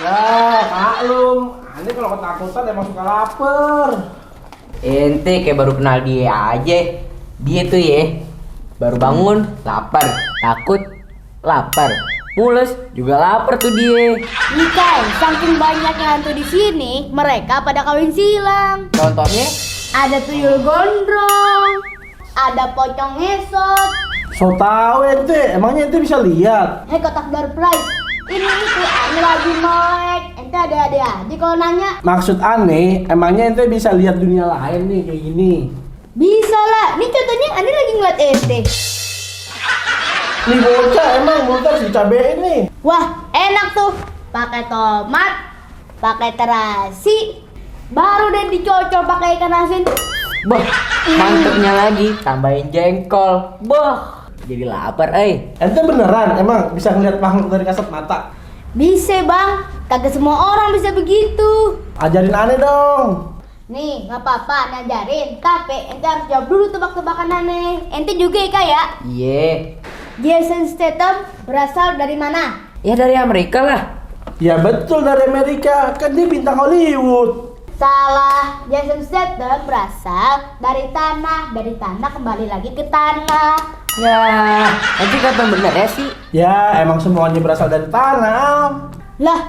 Ya, maklum. Ini kalau ketakutan emang suka lapar. Ente kayak baru kenal dia aja. Dia tuh ya, baru bangun lapar, takut lapar, mules juga lapar tuh dia. Nih kan, saking banyaknya hantu di sini, mereka pada kawin silang. Contohnya, Ada tuyul gondrong, ada pocong ngesot. So tau ente, emangnya ente bisa lihat? Hei kotak surprise, ini itu Ani lagi melek. Ente ada aja kalau nanya. Maksud aneh, emangnya ente bisa lihat dunia lain nih kayak gini? Bisa lah, ini contohnya Ani lagi ngeliat ente. Nih bocah emang bocah harus dicabein nih. Wah, enak tuh. Pakai tomat, pakai terasi, baru deh dicocol pakai ikan asin. bah, mantepnya lagi, tambahin jengkol, bah, jadi lapar, Ente beneran emang bisa ngeliat makhluk dari kasat mata? Bisa bang, kagak semua orang bisa begitu. Ajarin aneh dong. Nih, nggak apa-apa ngajarin, tapi ente harus jawab dulu tebak-tebakan aneh. Ente juga ya kak ya? Iya, Jason Statham berasal dari mana? ya dari Amerika lah. Ya betul dari Amerika, kan dia bintang Hollywood. Salah, Jason Statham berasal dari tanah kembali lagi ke tanah. Ya, nanti kata bener ya sih. Ya emang semuanya berasal dari tanah. Lah,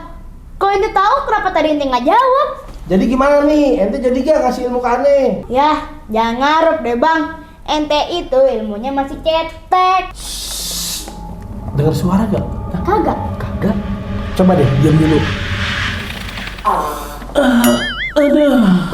kok ente tahu kenapa tadi ente nggak jawab? Jadi gimana nih, ente jadi gak ngasih ilmu ke aneh? Ya, jangan ngarep deh bang. Ente itu ilmunya masih cetek. Dengar suara gak? Kagak. Kagak. Coba deh, diam dulu. Aduh.